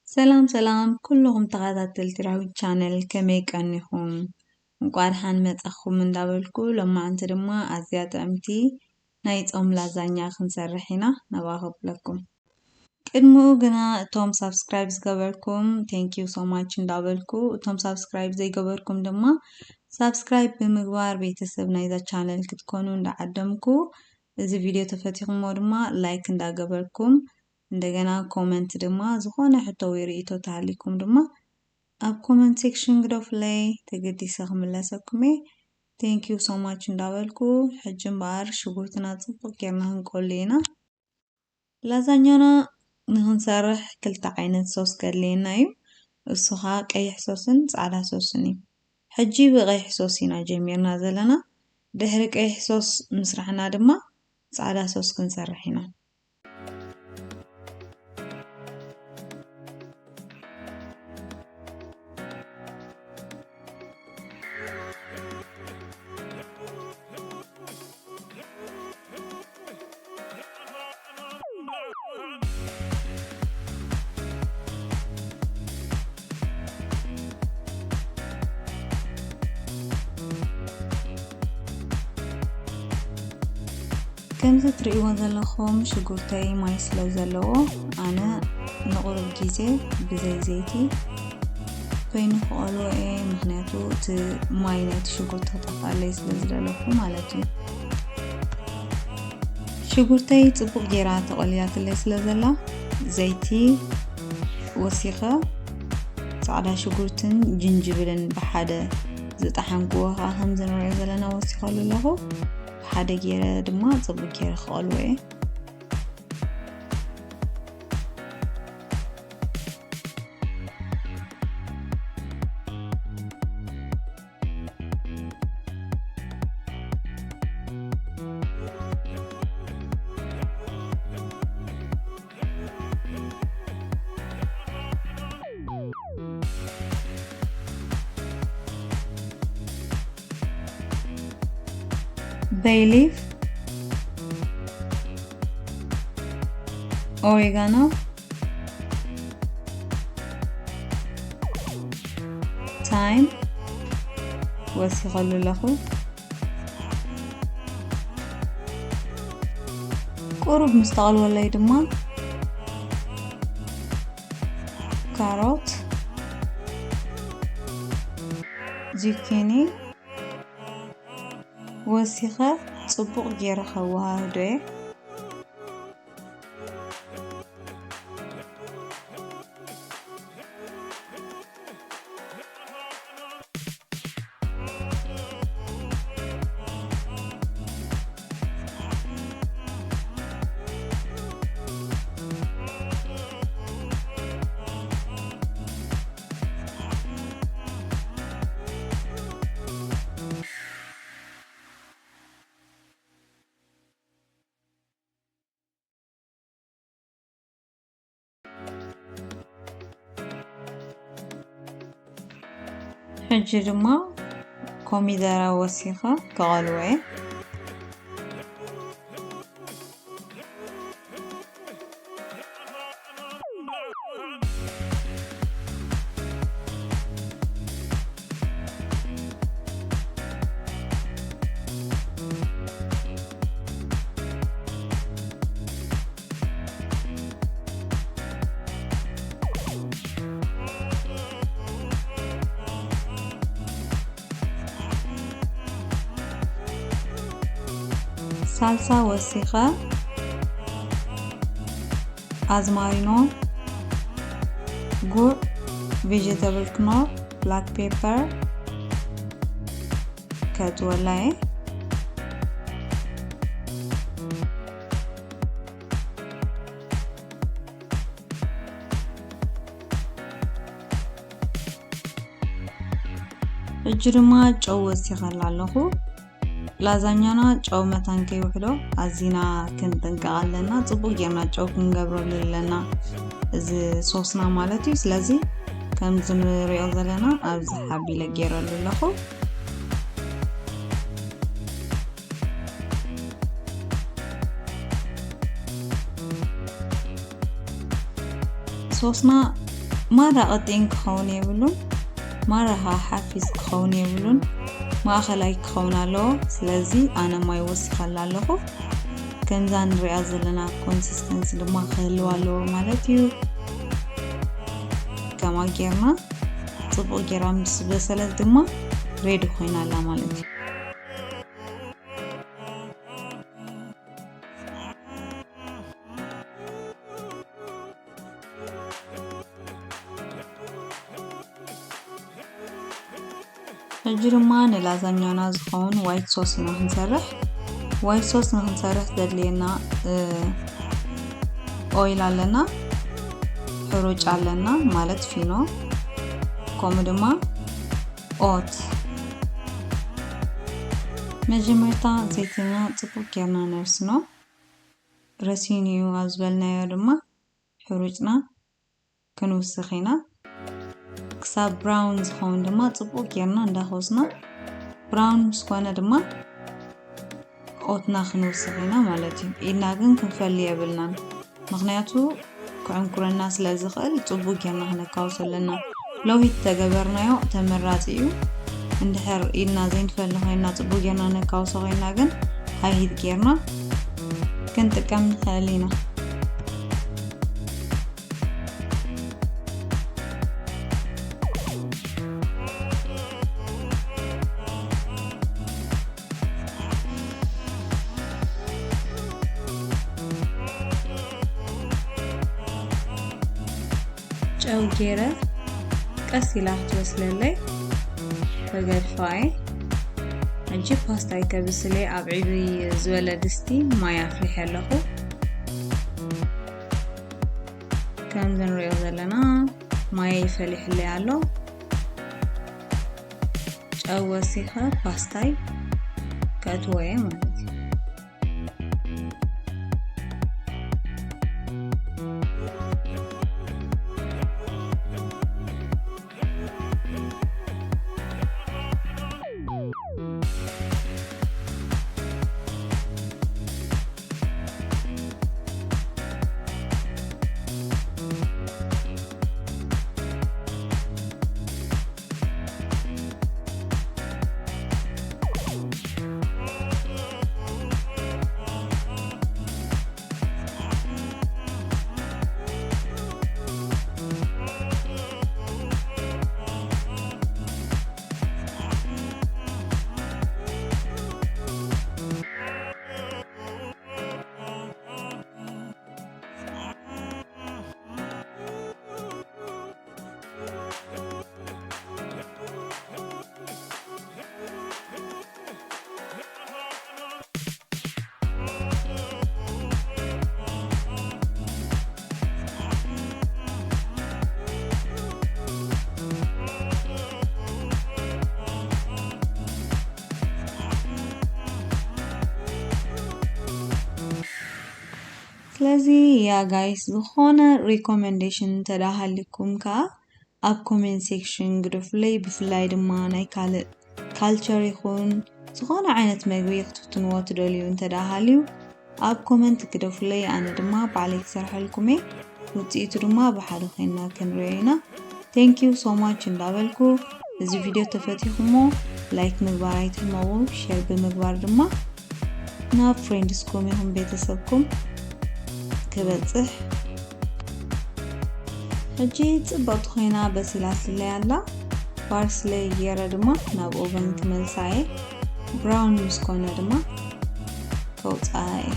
ሰላም ሰላም ኩልኹም ተኸታተልቲ ራዊት ቻነል፣ ከመይ ቀኒኹም? እንቋዕ ደሓን መጻኹም እንዳበልኩ፣ ሎማዓንቲ ድማ ኣዝያ ጥዕምቲ ናይ ጾም ላዛኛ ክንሰርሕ ኢና። ናብኣ ከብለኩም። ቅድሚኡ ግና እቶም ሳብስክራይብ ዝገበርኩም thank you so much እንዳበልኩ፣ እቶም ሳብስክራይብ ዘይገበርኩም ድማ ሳብስክራይብ ብምግባር ቤተሰብ ናይዛ ቻነል ክትኮኑ እንዳዓደምኩ፣ እዚ ቪድዮ ተፈቲኹሞ ድማ ላይክ እንዳገበርኩም፣ እንደገና ኮመንት ድማ ዝኾነ ሕቶ ወይ ርእይቶ ተሃሊኩም ድማ ኣብ ኮመንት ሴክሽን ግደፉለይ፣ ተገዲሰ ክምለሰኩም እየ። Thank you so much እንዳበልኩ፣ ሕጂ እምበኣር ሽጉርትና ጽቡቕ ጌርና ክንቆሉ ኢና። ላዛኛና ንክንሰርሕ ክልተ ዓይነት ሶስ ከድልየና እዩ። እሱ ኸኣ ቀይሕ ሶስን ጻዕዳ ሶስን እዩ። ሕጂ ብቀይሕ ሶስ ኢና ጀሚርና ዘለና። ድሕሪ ቀይሕ ሶስ ምስራሕና ድማ ጻዕዳ ሶስ ክንሰርሕ ኢና። ከምዚ ትርእይዎ ዘለኹም ሽጉርተይ ማይ ስለ ዘለዎ ኣነ ንቑሩብ ግዜ ብዘይ ዘይቲ ኮይኑ ክቐልዎ እየ፣ ምኽንያቱ እቲ ማይ ናይቲ ሽጉርቲ ክጠፍኣለይ ስለ ዝደለኹ ማለት እዩ። ሽጉርተይ ጽቡቕ ጌራ ተቐልያትለይ ስለ ዘላ ዘይቲ ወሲኸ ጻዕዳ ሽጉርትን ጅንጅብልን ብሓደ ዝጠሓንክዎ ኸኣ ከምዚ ንሪኦ ዘለና ወሲኸሉ ኣለኹ። ብሓደ ጌረ ድማ ጽቡቕ ጌረ ክቐልዎ እየ። Bay leaf, ኦሬጋኖ፣ ታይም ወሲኸሉ ኣለኹ። ቁሩብ ምስ ተቐልወለይ ድማ ካሮት፣ ዙኪኒ ወሲኸ ጽቡቕ ጌረ ከወሃህዶ እየ። ሕጂ ድማ ኮሚደረ ወሲኸ ክቐልዎ እየ። ሳልሳ ወሲኸ፣ ኣዝማሪኖ፣ ጉዕ፣ ቬጀተብል ክኖር፣ ብላክ ፔፐር ከእትወላ እየ። ሕጂ ድማ ጨው ወሲኸላ ኣለኹ። ላዛኛና ጨው መታን ከይውሕዶ ኣዚና ክንጥንቀቕ ኣለና። ጽቡቕ ጌርና ጨው ክንገብረሉ ኣለና፣ እዚ ሶስና ማለት እዩ። ስለዚ ከምዚ ንሪኦ ዘለና ኣብዚ ሓቢለ ጌረሉ ኣለኹ። ሶስና ማራ ቀጢን ክኸውን የብሉን፣ ማራ ኸዓ ሓፊስ ክኸውን የብሉን፣ ማእኸላይ ክኸውን ኣለዎ። ስለዚ ኣነ ማይ ወሲኸላ ኣለኹ። ከምዛ ንሪኣ ዘለና ኮንሲስተንሲ ድማ ክህልዋ ኣለዎ ማለት እዩ። ከምኣ ጌርና ጽቡቕ ጌራ ምስ በሰለት ድማ ሬዲ ኮይና ኣላ ማለት እዩ። ሕጂ ድማ ንላዛኛና ዝኸውን ዋይት ሶስ ኢና ክንሰርሕ። ዋይት ሶስ ንክንሰርሕ ዘድልየና ኦይል ኣለና፣ ሕሩጭ ኣለና ማለት ፊኖ፣ ከምኡ ድማ ኦት። መጀመርታ ዘይትና ጽቡቅ ጌርና ነርስኖ። ረሲኑ እዩ ኣብ ዝበልናዮ ድማ ሕሩጭና ክንውስኽ ኢና። ክሳብ ብራውን ዝኸውን ድማ ጽቡቅ ጌርና እንዳኸወስና፣ ብራውን ምስ ኮነ ድማ ኦትና ክንውስኽ ኢና ማለት እዩ። ኢድና ግን ክንፈሊ የብልናን፣ ምኽንያቱ ክዕንኩረና ስለ ዝኽእል ጽቡቅ ጌርና ክነካውሶ ኣለና። ሎው ሂት ተገበርናዮ ተመራጺ እዩ። እንድሕር ኢድና ዘይንፈሊ ኮይና ጽቡቅ ጌርና ነካውሶ ኮይና ግን ሃይ ሂት ጌርና ክንጥቀም ንኽእል ኢና። ጨው ጌረ ቀስ ኢላ ክትበስለለይ ከገድፋ እየ። ሕጂ ፓስታይ ከብስል እየ። ኣብ ዕብይ ዝበለ ድስቲ ማይ ኣፍሊሐ ኣለኹ። ከምዚ ንሪኦ ዘለና ማይ ፈሊሕለይ ኣሎ። ጨው ወሲኸ ፓስታይ ከእትዎ እየ ማለት እዩ። ስለዚ ያ ጋይስ፣ ዝኾነ ሪኮመንዴሽን እንተዳሃልኩም ከኣ ኣብ ኮሜንት ሴክሽን ግደፉለይ። ብፍላይ ድማ ናይ ካልእ ካልቸር ይኹን ዝኾነ ዓይነት መግቢ ክትፍትንዎ ትደልዩ እንተዳሃልዩ ኣብ ኮመንት ግደፉለይ፣ ኣነ ድማ ባዕለይ ክሰርሐልኩም እየ። ውፅኢቱ ድማ ብሓደ ኮይንና ክንሪኦ ኢና። Thank you so much እንዳበልኩ፣ እዚ ቪድዮ ተፈቲኹሞ ላይክ ምግባር ኣይትሕመቑ፣ ሼር ብምግባር ድማ ናብ ፍሬንድስኩም ይኹን ቤተሰብኩም ክበፅሕ። ሕጂ ፅብቕቲ ኮይና በሲላትለይ ኣላ። ፓርስለይ ገይረ ድማ ናብ ኦቨን ክመልሳ እየ። ብራውን ምስ ኮነ ድማ ከውፅኣ እየ።